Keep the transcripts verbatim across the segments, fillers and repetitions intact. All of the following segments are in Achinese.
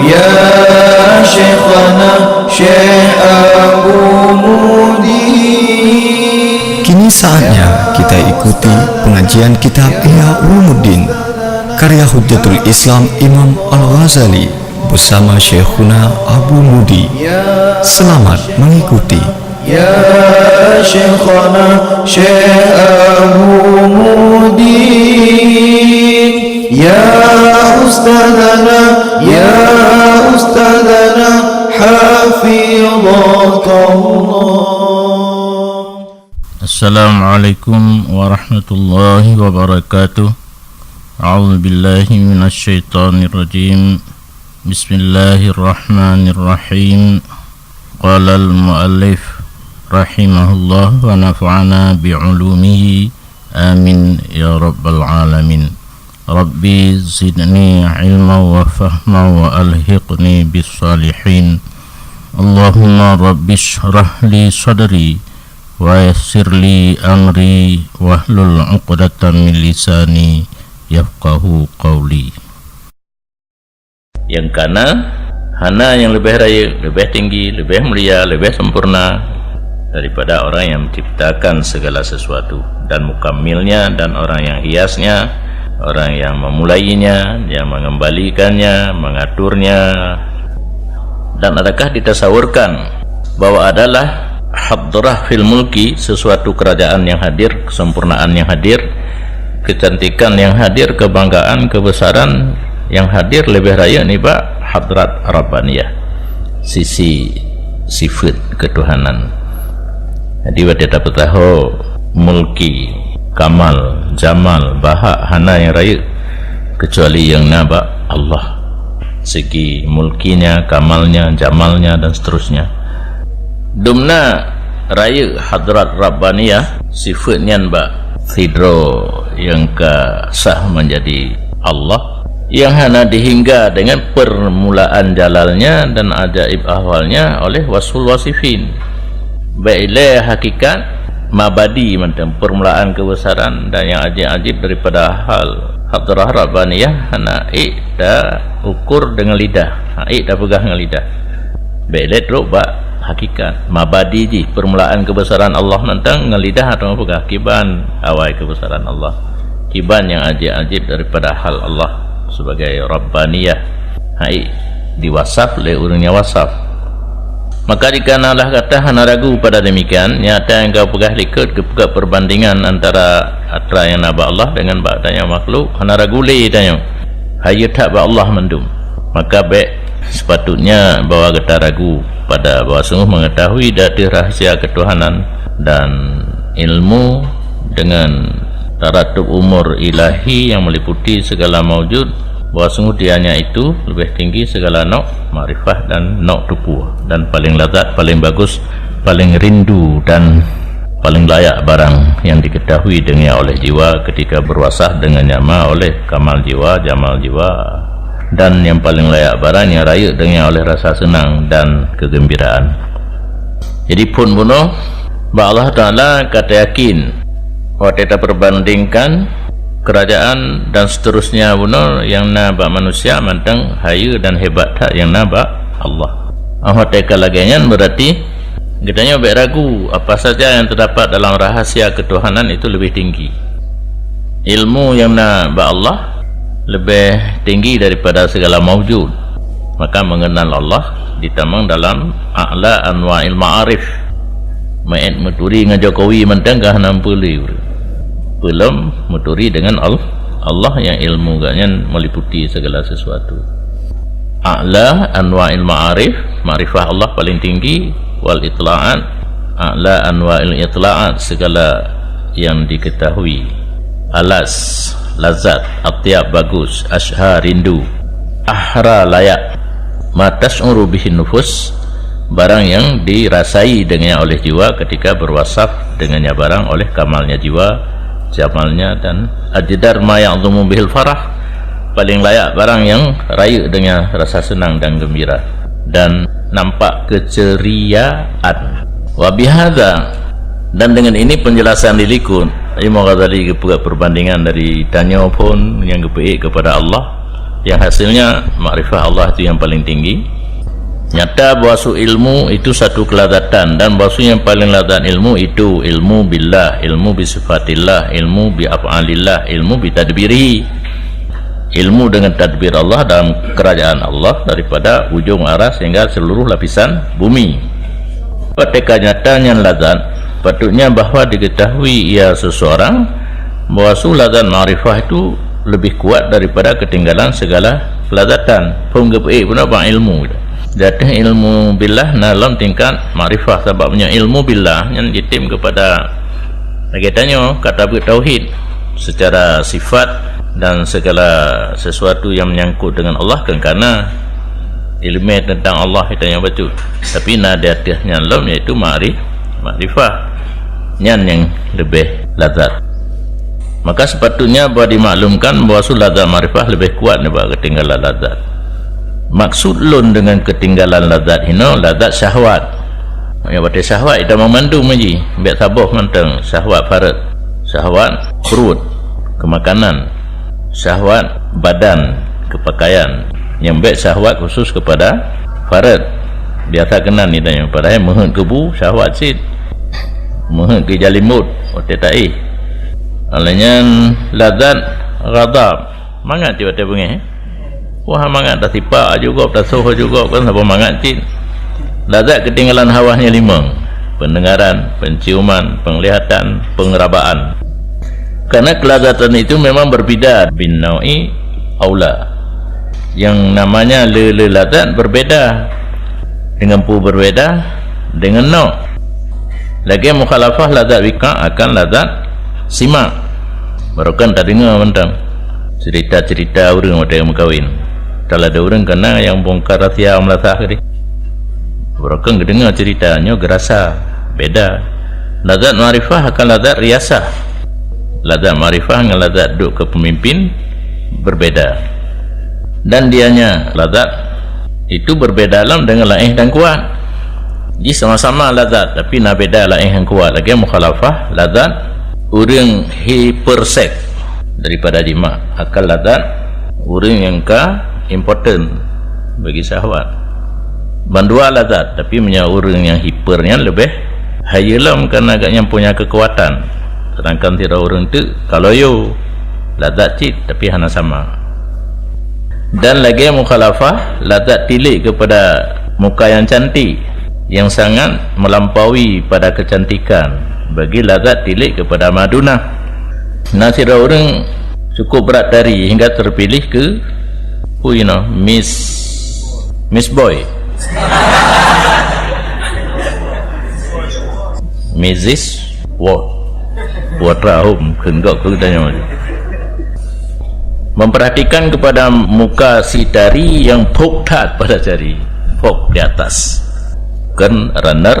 Ya Syekhana Syekh Abu Mudi. Kini saatnya kita ikuti pengajian kitab Ihya Ulumuddin karya Hujjatul Islam Imam Al-Ghazali bersama Syekhuna Abu Mudi. Selamat mengikuti. Ya Syekhana Syekh Abu Mudi. Ya Ustadzana, ya Ustadzana, hafizakallah. Assalamualaikum warahmatullahi wabarakatuh. A'udzubillahi minasyaitonirrajim. Bismillahirrahmanirrahim. Qalal muallif rahimahullah wa nafa'ana bi ulumihi. Amin ya rabbal alamin. Rabbi zidni ilma wa fahma wa alhiqni bis salihin. Allahumma rabbi shrah li sadri wa yassir li amri wahlul uqdatam min lisani yafqahu qawli. Nyang kana, hana nyang leubeh rayeuk, leubeh tinggi, leubeh mulia, leubeh sempurna daripada orang yang menciptakan segala sesuatu dan mukammilnya, dan orang yang hiasnya, orang yang memulainya, yang mengembalikannya, mengaturnya. Dan adakah ditasawurkan bahwa adalah hadrah fil mulki, sesuatu kerajaan yang hadir, kesempurnaan yang hadir, kecantikan yang hadir, kebanggaan, kebesaran yang hadir leubeh rayeuk nibak hadrat Rabbaniyah, sisi sifat ketuhanan. Jadi, watée tapeutaho mulki, kamal, jamal, bahak hana nyang rayeuk kecuali nyang na bak Allah, segi mulkinya, kamalnya, jamalnya, dan seterusnya. Dumna rayeuk hadrat Rabbaniyah, sifat nyan bak sidroe nyang ka sah menjadi Allah, nyang hana dihingga dengan permulaan jalalnya dan ajaib ahwalnya oleh wasful wasifin. Bèk ilée hakikat mabadi mantong, permulaan kebesaran dan nyang ajaib-ajaib daripada hal hadrah Rabbaniyah hana ék ta ukur dengan lidah, hana ék ta peugah ngon lidah. Bèk ilée trok bak hakikat. Mabadi jih, permulaan kebesaran Allah mantong ngon lidah hana peugah kiban awai kebesaran Allah. Kiban nyang ajaib-ajaib daripada hal Allah sebagai Rabbaniyah, hana ék diwasaf lé ureuëng nyang wasaf. Maka jika na Allah gata hana ragu pada demikian, nyata nyang kapeugah likot geupeugah perbandingan antara atra nyang na bak Allah dengan bak tanyoe makhluk, hana ragu lé tanyoe. Hayeue that bak Allah mandum. Maka bèk sepatutnya bahwa gata ragu pada bahwa sungguh mengetahui dati rahasia ketuhanan dan ilmu dengan taratub umur ilahi yang meliputi segala maujud, bahwa sungguh dianya itu lebih tinggi segala nok makrifah dan nok tupu, dan paling lazat, paling bagus, paling rindu dan paling layak barang yang diketahui dengannya oleh jiwa ketika berwasaf dengannya ma oleh kamal jiwa, jamal jiwa, dan yang paling layak barang yang rayeuk dengannya oleh rasa senang dan kegembiraan. Jadi phon bunoe, bak Allah Taala ka tayakin, watée taperbandingkan kerajaan dan seterusnya bunoe nyang na bak manusia mantong hayeue dan hebat that nyang na bak Allah. Ah, watée ka lagée nyan, berarti geutanyoe bèk ragu, apa saja yang terdapat dalam rahasia ketuhanan itu lebih tinggi. Ilmu nyang na bak Allah lebih tinggi daripada segala maujud. Maka mengenal Allah ditamong dalam a'la anwa'il ma'arif. Meu'et meuturi ngon Jokowi mantong ka hana meupeuleueh. Peulom meuturi dengan Al-, Allah yang ilmu geuh nyan meliputi segala sesuatu. A'la anwa'il ma'arif, makrifah Allah paling tinggi, wal itla'at, a'la anwa'il itla'at, segala yang diketahui. Alas, lazat, atyab, bagus, asyha, rindu, ahra, layak, ma tasy'uru bihin nufus, barang yang dirasai dengannya oleh jiwa ketika berwasaf dengannya barang oleh kamalnya jiwa, jamalnya, dan ajdar ma ya'zumu bihil farah, paling layak barang yang rayeuk dengan rasa senang dan gembira dan nampak keceriaan. Wa bihadza, dan dengan ini penjelasan di likot, Imam Ghazali geupeugah perbandingan dari tanyoe phon nyang geupeuék kepada Allah, Yang hasilnya, makrifah Allah itu yang paling tinggi. Nyata bahwa su ilmu itu satu kelazatan, dan bahwa su yang paling lazat ilmu itu ilmu billah, ilmu bisifatillah, ilmu bi af'alillah, ilmu bitadbirihi. Ilmu dengan tadbir Allah dalam kerajaan Allah daripada ujung aras hingga seluruh lapisan bumi. Ketika nyata nyan lazat, patutnya bahwa diketahui ia seseorang bahwa su lazat makrifah itu lebih kuat daripada ketinggalan segala kelazatan. Phom geupeuék pun bak ilmu. Jatuh ilmu billah na lom tingkat makrifah, sabab punya ilmu billah nyan jitem kepada lagée tanyoe kata beuet tauhid secara sifat dan segala sesuatu yang menyangkut dengan Allah kan kana ilmu tentang Allah kita yang bacut. Tapi na di atas nyan lom, yaitu makrif-, makrifah. Nyan yang lebih lazat. Maka sepatutnya bahwa dimaklumkan bahwa su lazat makrifah lebih kuat daripada ketinggalan lazat. Maksud lôn dengan ketinggalan lazat hino, lazat syahwat. Ya, watée syahwat ita meumandum ji, bék saboh mantong syahwat farad, syahwat perut, kemakanan, syahwat badan, kepakaian. Nyang bék syahwat khusus kepada farad. Biasa keunan ni tanya, padahai meuheuet keu bu syahwat cit. Meuheuet keu jalimbot watée taéh. Alai nyan lazat ghadab. Mangat cit watée beungéh. Wah, mangat tasipak jugok, tasoh jugok kan saboh mangat cit. Lazat ketinggalan hawa nyan limong. Pendengaran, penciuman, penglihatan, pengerabaan. Karena kelazatan itu memang berbeda bin nau'i aula. Yang namanya le-le lazat berbeda dengan pu berbeda dengan no. Lagée mukhalafah lazat wika akan lazat simak. Barokan tadeungoe mantong cerita-cerita ureuëng watée meukawen. Kalau ada ureuëng kena yang bongkar rahsia meulasah tadi. Barokan geudeungoe cerita nyoe geurasa beda. Lazat makrifah akan lazat riasah. Lazat makrifah ngon lazat duek keu pemimpin berbeda. Dan dianya lazat itu berbeda lom dengan laéh dan kuat. Ji sama-sama lazat, tapi na beda laéh nyang kuat. Lagée mukhalafah lazat ureuëng hipersek daripada jimak. Akal lazat ureuëng nyang ka impoten bagi syahwat. Bandua lazat, tapi meunyoe ureuëng nyang hiper nyan leubeh hayeue lom, karena agak nyang punya kekuatan. Sedangkan sidroe ureuëng teuk kaloyo lazat cit, tapi hana sama. Dan lagée mukhalafah, lazat tilik kepada muka yang cantik, yang sangat melampaui pada kecantikan, bagi lazat tilik kepada madunah. Na sidroe ureuëng cukup brat tari hingga terpilih ke, who you know, Miss, Miss Boy. Missus Ward. Putra Home, kheun gok keu tanyoe. Memperhatikan kepada muka si tari yang pok that pada jari, pok di atas. Kan runner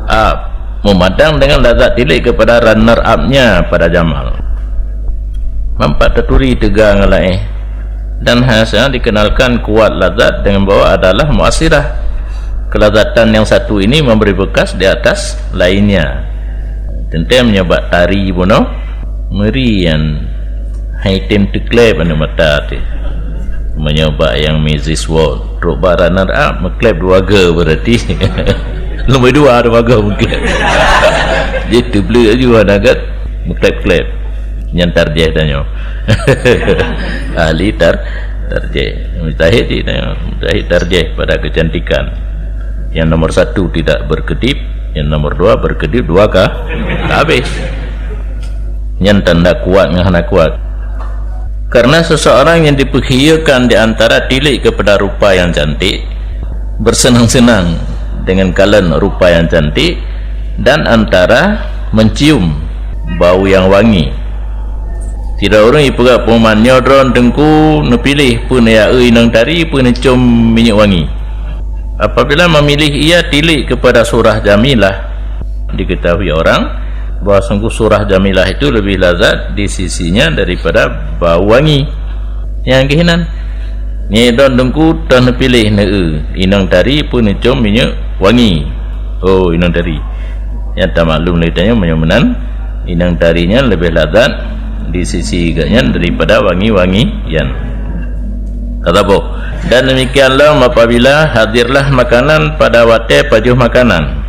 up. Memandang dengan lazat tilik kepada runner up-nya pada jamal. Nampak taturi teuga ngon laéh. Dan hanya dikenalkan kuat lazat dengan bahwa adalah muasirah. Kelazatan yang satu ini memberi bekas di atas lainnya. Teuntée meunyoe bak tari bunoe, meuri nyan hai tem teukleb aneuk mata teuh. Meunyoe bak nyang Missus Ward, trok bak runner up, meukleb dua ga berarti. Nomor dua, dua ga meukleb. Jadi teubleuk laju hana gét, meukleb-kleb. Nyan tarjih tanyoe. Ahli tar-, tarjih. Mujtahid cit tanyoe. Mujtahid tarjih pada kecantikan. Yang nomor satu tidak berkedip, yang nomor dua berkedip dua ka-, habis. Nyan tanda kuat ngon hana kuat. Karena seseorang yang diperhiakan di antara tilik kepada rupa yang cantik, bersenang-senang dengan kalon rupa yang cantik, dan antara mencium bau yang wangi. Sidroe ureuëng jipeugah peumahan, "Nyoe droe Teungku neupiléh peue neuyaeu inong tari, peue neucom minyeuk wangi." Apabila memilih ia tilik kepada surah jamilah, diketahui orang bahwa sungguh surah jamilah itu lebih lazat di sisinya daripada bau wangi. Nyang keuhinan, nyoe droe Teungku toh neupiléh neueu inong tari peue neucom minyeuk wangi. Oh, inong tari. Nyang tamaklum lé tanyoe meunyoe meunan, inong tari nyan leubeh lazat di sisi geuh nyan daripada wangi-wangi nyan. Tataboh. Dan demikian lom apabila hadirlah makanan pada watée pajoh makanan,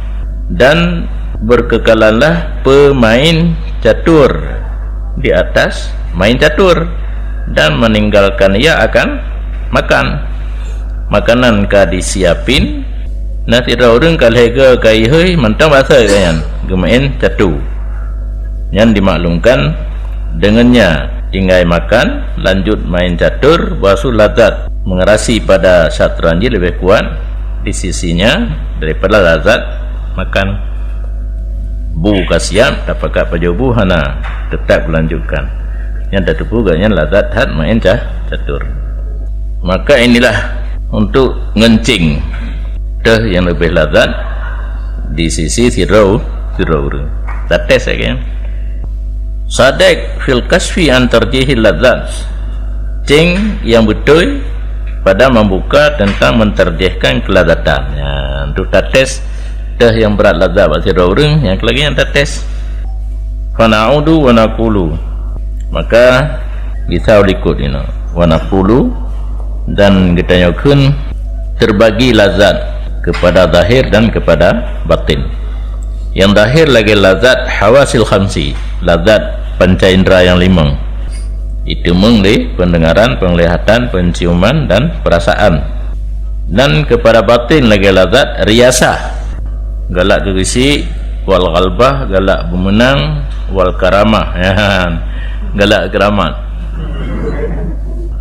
dan berkekalanlah pemain catur di atas main catur, dan meninggalkan ia akan makan. Makanan ka disiapin, na sidroe ureuëng ka lhée goe ka ihôi mantong basa geuh nyan geumeu'en catur. Nyan dimaklumkan, deungonnya tinggai makan, lanjut main catur, bahwa lazat mengerasi pada syatranj leubeh kuat di sisinya daripada lazat makan. Bu ka siap, tapakat pajoh bu hana, tetap geulanjutkan. Nyan tateupeue geuh nyan lazat that main ca-, catur. Maka inilah untuk ngeuncing teuh nyang leubeh lazat di sisi sidroe, sidroe ureuëng. Tates lagée nyan. Sadek fil kasfi an tarjihil lazat. Ceng yang beutôi pada membuka tentang mentarjihkan kelazatan. Nyan, untuk tates teuh nyang brat lazat bak sidroe ureuëng, nyang lagée nyan tates. Fana'udu wa naqulu. Maka, gisa likot inoe. Wa naqulu, dan geutanyoe kheun terbagi lazat kepada zahir dan kepada batin. Yang zahir lagée lazat hawasil khamsi, lazat panca indra yang limong. Iteumeung lé pendengaran, penglihatan, penciuman, dan perasaan. Dan kepada batin lagée lazat riasah, galak keugisik, wal ghalbah, galak beumeunang, wal karamah, galak keuramat.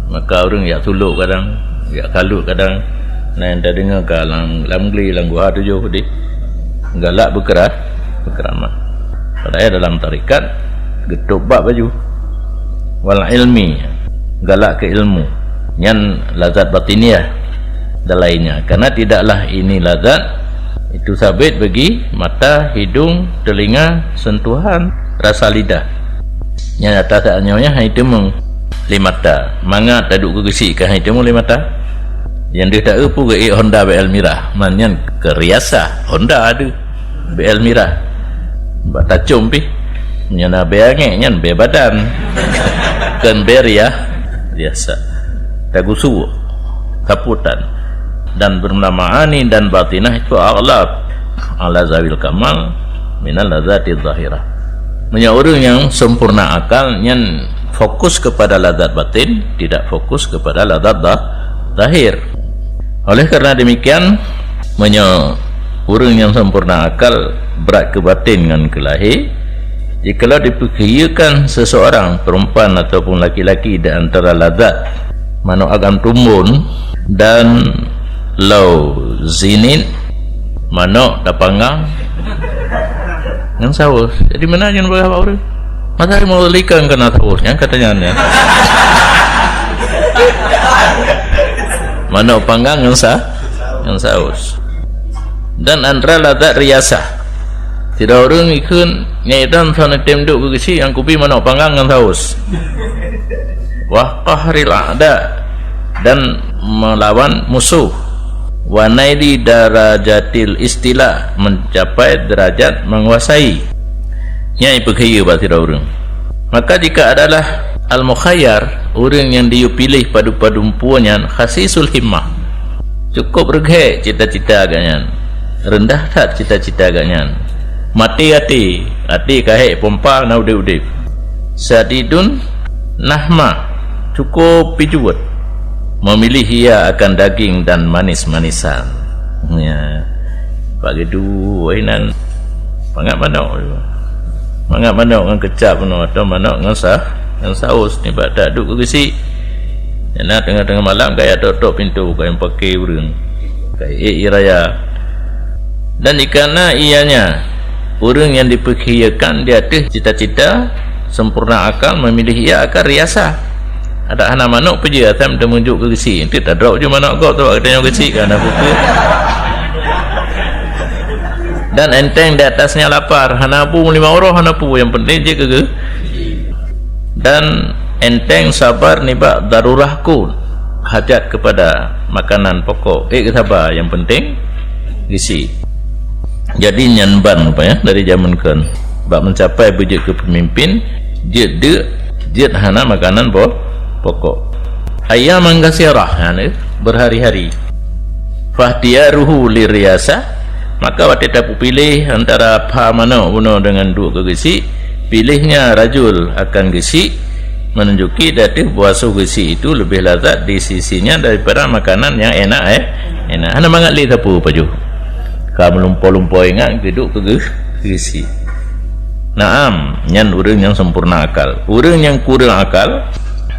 Maka ureuëng jak tulok kadang, jak kalot kadang. Na nyang tadeungoe ka lam, lam glé, lam guha tujoh deh. Galak beukera-, beukeramat. Padahai dalam tarekat geutôb bak baju. Wal ilmi, galak keu ilmu. Nyan lazat batiniah dan lainnya. Karena tidaklah ini lazat itu sabit bagi mata, hidung, telinga, sentuhan, rasa lidah. Nyan atas nyoe nyan hai teumeung lé mata. Mangat taduek keugisik ka hai teumeung lé mata. Nyang deuh taeu peue geuék honda B L mirah. Man nyan keuriasah honda deuh. B L mirah. Bak tacom pih. Nyan na B L ngek nyan B L badan. Kon B L riah. Biasa. Tagusu. Taputan. Dan bernama ani dan batinah itu aghlab ala zawil kamal minal lazati zahirah. Meunyoe ureuëng nyang sempurna akal nyan fokus kepada lazat batin, tidak fokus kepada lazat zah-, zahir. Oleh karena demikian, meunyoe ureuëng nyang sempurna akal brat keu batin ngon keu lahé, jikalau dipeukhiyekan seseorang, perempuan ataupun laki-laki, di antara lazat manok agam tumbon dan lau zinit, manok tapanggang ngon saus. Jadi meunan nyan bak ureuëng. Masa mau ikan kena saus, nyan katanya nyan. Manok panggang ngon sa-, ngon saus. Dan antara lazat riasah. Sidroe ureuëng ikheun, nyang itam sana tem duek keu geuchik nyang kubi manok panggang ngon saus. Wa qahril a'da, dan melawan musuh. Wa naili darajatil istila, mencapai derajat menguasai. Nyan ipeukhiyeue bak sidroe ureuëng. Maka jika adalah al-mukhayyar, ureuëng nyang diyue piléh padub-padub peue nyan khasisul himmah. Cukup reugét cita-cita geuh nyan. Reundah that cita-cita geuh nyan. Maté até, até ka hék pompa na udeb-udeb. Sadidun nahma, cukup pijuet. Memilih ia akan daging dan manis-manisan. Ya. Bak geudu inan mangat manok. Mangat manok ngon keucap nyoe atau manok ngon sa-, ngon saus nibak taduek keu geuchik. Nyang na teungoh-teungoh malam kaya tok-tok pintoe kaya paké ureuëng. Kaya ék raya. Dan dikareuna ianya ureuëng nyang dipeukhiyekan di ateueh cita-cita sempurna akal memilih ia akan riasah. Adak hana manok peue jih asai meuteumeujuk keu geuchik. Enteuk tadrop ju manok gob sabab geutanyoe geuchik ka hana peue-peue. Dan enteng di atasnya lapar, hana bu lima uroe hana peue, nyang penting jeuet keu geu-, dan enteng sabar nibak darurah kut, hajat kepada makanan pokok. Ék saba nyang penting geuchik. Jadi nyan ban apa ya dari zaman kon. Bak mencapai beujeuet keu pemimpin, jeuet deuk, jeuet hana makanan po-, pokok. Ayyaman katsirah, ha, ni, berhari-hari. Fahtiyaruhu liriyasah, maka watée tapeupiléh antara pha manok bunoe deungon duek keu geusyik, piléhnya rajul akan geusyik, menunjuki di ateueh beuasoe geusyik itu lebih lazat di sisinya daripada makanan yang enak, eh, enak. Hana mangat lé sapeue pajoh. Ka meulumpo-lumpo ingat geuduek keu geu-, geusyik. Naam, nyan ureuëng nyang sempurna akal. Ureuëng nyang kureueng akal,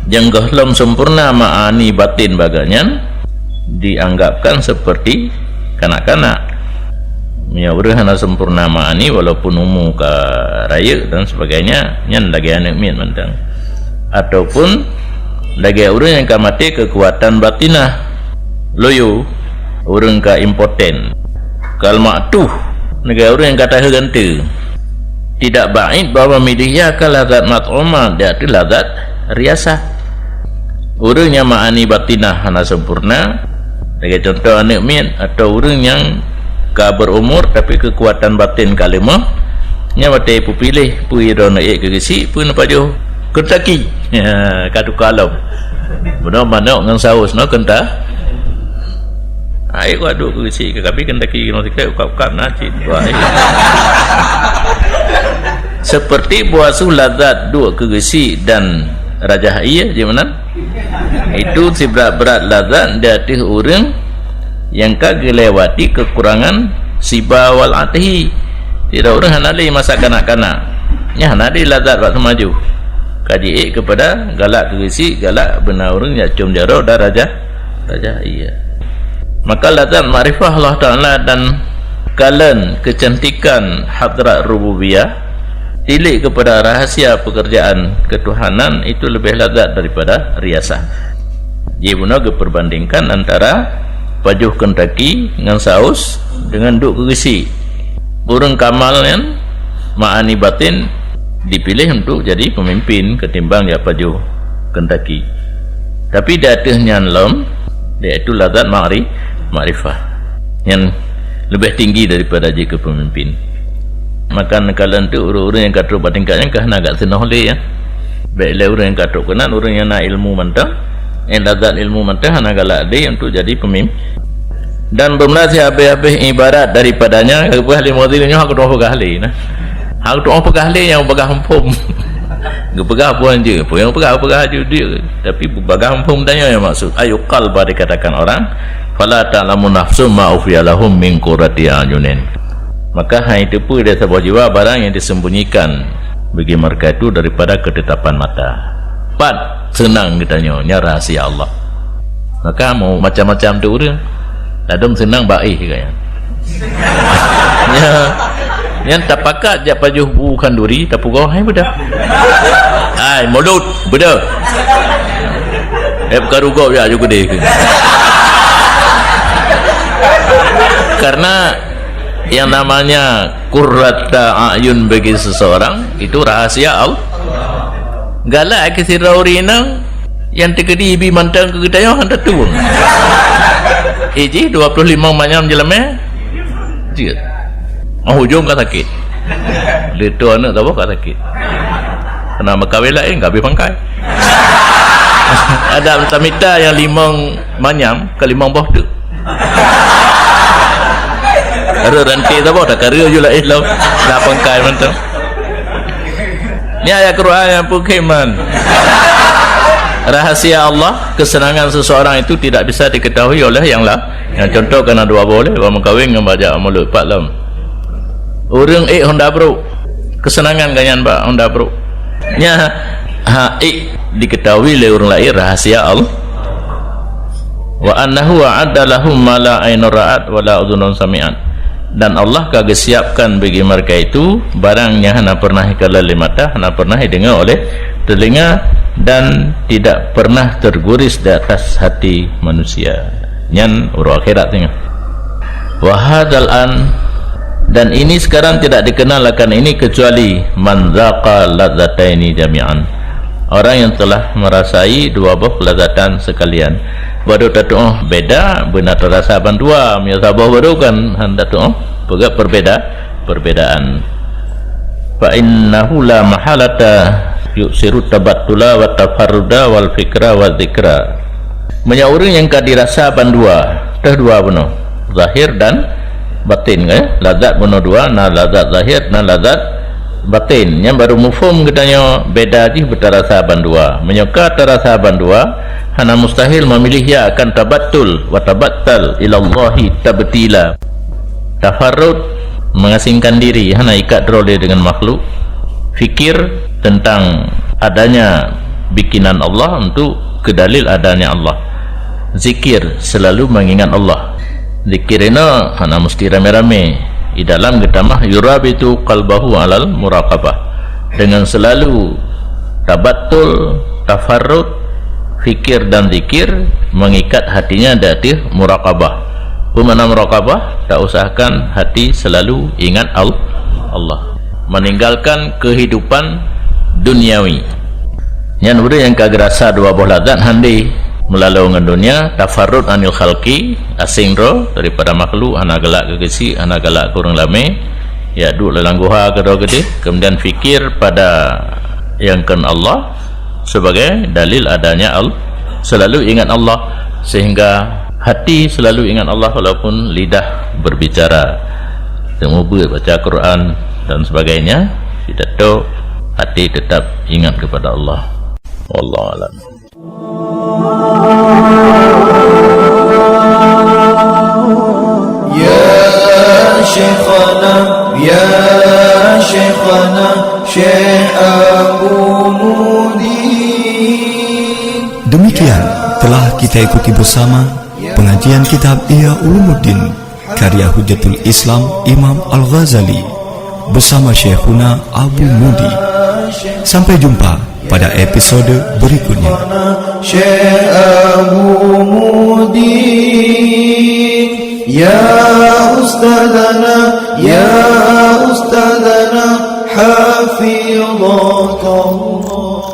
nyang gohlom sempurna ma'ani batin bak gobnyan, dianggapkan seperti kanak-kanak. Meunyoe ureuëng hana sempurna ma'ani, walaupun umu ka rayeuk dan sebagainya, nyan lagée aneuëk miet mantong. Ataupun lagée ureuëng nyang ka maté keukuatan batinah, loyo, ureuëng ka impoten, kal ma'tuh, lagée ureuëng nyang ka taheu gante. Tidak ba'id bahwa milihnya ka lazat mat'umah, di ateueh lazat riasah. Ureuëng nyang ma'ani batinah hana sempurna, lagée contoh aneuëk miet atau ureuëng nyang ka berumur tapi keukuatan batin ka leumoh, nyan watée peupiléh peue droeneuh ék keu geusyik, peue neupajoh, Kentucky. Ka tuka lom. Bunoe manok ngon saus, no, kenta-, Ai, keu duek keu geusyik, keu kabi Kentucky, keu sikét, ukap-ukap na cit. Wah, iya. Seperti beuasoe lazat duek keu geusyik dan rajah ie, jih meunan. Itu sibrat-brat lazat di ateueh ureuëng nyang ka geulewati keukurangan siba wal athihi. Sidroe ureuëng hana lé masa kanak-kanak. Nyan hana lé lazat bak seumajoh. Ka jiék keupada galak keu geusyik, galak beuna ureuëng jak com jaroe dan rajah, rajah ie. Maka lazat makrifah Allah Taala dan kalon keucantikan hadrat rububiyah, tilik keupada rahasia pekerjaan ketuhanan itu lebih lazat daripada riasah. Jih bunoe geupeubandingkan antara pajoh Kentucky ngon saus deungon duek keu geusyik. Ureuëng kamal nyan ma'ani batin dipiléh untuk jadi pemimpin ketimbang jak pajoh Kentucky. Tapi di ateueh nyan lom, yaitu lazat makri-, makrifah. Nyan leubeh tinggi daripada jih keu pemimpin. Maka neukalon teuk ureuëng-ureuëng nyang ka trok bak tingkat nyan ka hana gak seunoh lé, ya. Bék lé ureuëng nyang ka trok keunan, ureuëng nyang na ilmu mantong, nyang lazat ilmu mantong hana galak lé untuk jadi pemim-, dan beuna sihabéh-habéh ibarat daripadanya, geupeugah lé Mu'tazilah nyoe hana kutu'oh peugah lé, nah. Hana kutu'oh peugah lé nyang peugah muphom. Geupeugah bukan je, peue nyang peugah, peugah je dia. Tapi bubagaih muphom tanyoe nyang maksud. Ayyul qalba dikatakan orang, "Fala ta'lamu nafsun ma ukhfiya lahum min qurrati a'yunin." Maka hai teupeu di saboh jiwa barang yang disembunyikan bagi mereka itu daripada ketetapan mata. Pat seunang geutanyoe, nyan rahasia Allah. Maka mau macam-macam tu ureuëng. Ladom seunang bak éh gaya. Nya, nyan tapakat jak pajoh bu khanduri, tapugoe hai beudah. Hai mulut, beudah. Eh, bukan rugok ya, juga deh. Karena yang namanya qurrata a'yun bagi seseorang itu rahasia Allah. Galak ke sidroe ureuëng inong, nyang teukeudi ibi mantong keu geutanyoe hana tatueng. Ijih dua puluh lima manyam jeulamé. Jeuet. Oh, ujong ka sakét. Leuto aneuk saboh ka sakét. Kena meukawen laén ka habéh pangkai. Ada mita-mita nyang limong manyam, ka limong boh teuk. Reu ranté saboh, tak kareu ju laén lom. Dah pangkai mantong. Ni ayat Quran nyang peukeman. Rahasia Allah, kesenangan seseorang itu tidak bisa diketahui oleh yang lain. Yang contoh kena dua boleh, bak meukawen ngon bajak mulut pat lom. Ureuëng ék honda brok, kesenangan ganyan bak honda brok. Nya ha ék diketahui lé ureuëng laén rahasia Allah. Wa annahu a'adda lahum ma la ainun ra'at wa la udhunun sami'at. Dan Allah ka geusiapkan bagi mereka itu barang nyang hana pernah ikalon lé mata, hana pernah ideungoe oleh telinga, dan tidak pernah terguris di atas hati manusia. Nyan uroe akhirat singoh. Wa hadzal an, dan ini sekarang tidak dikenal akan ini kecuali man dzaqa ladzataini jami'an. Orang yang telah merasai dua boh kelezatan sekalian. Baru tatu'oh beda, beuna terasa bandua, meunyoe saboh baru kan hana tatu'oh peugah perbeda, perbedaan. Fa innahu la mahalata yuksiru tabattula wa tafarruda wal fikra wa dzikra. Meunyoe ureuëng nyang ka dirasa bandua, teuh dua bunoe, zahir dan batin, eh? Lazat bunoe dua, na lazat zahir, na lazat batin. Nyang barô muphom geutanyoe beda jih beutarasa bandua. Meunyoe ka tarasa bandua, hana mustahil memilih ya akan tabattul wa tabattal ilallahi tabtila. Tafarrud, mengasingkan diri, hana ikat droe lé dengan makhluk. Fikir tentang adanya bikinan Allah untuk ke dalil adanya Allah. Zikir, selalu mengingat Allah. Zikir ina hana mesti ramé-ramé. Di dalam geutamah yurabitu qalbahu alal muraqabah. Dengan selalu tabattul, tafarrud, fikir dan zikir mengikat hatinya di ateueh muraqabah. Peue makna muraqabah? Tausahakan hati selalu ingat Al-, Allah. Meninggalkan kehidupan duniawi. Nyan ureuëng nyang ka geurasa dua boh lazat handi meulalo ngon dunia, tafarrud anil khalqi, asing droe daripada makhluk, hana galak keu geuchik, hana galak keu ureuëng ramé, ya duek lam guha keudroe keudeh, kemudian fikir pada nyang kon Allah sebagai dalil adanya Allah, selalu ingat Allah, sehingga hati selalu ingat Allah walaupun lidah berbicara, teumeubeuet baca Quran dan sebagainya, pidato, hati tetap ingat kepada Allah. Wallahu a'lam. Ya Syekhana, ya Syekhana, Syekh Abu Mudi. Demikian telah kita ikuti bersama pengajian kitab Ihya Ulumuddin karya Hujjatul Islam Imam Al-Ghazali bersama Syekhuna Abu Mudi. Sampai jumpa pada episode berikutnya. Syekh Abu Mudi, ya Ustadzana, ya Ustadzana, hafidhakallah.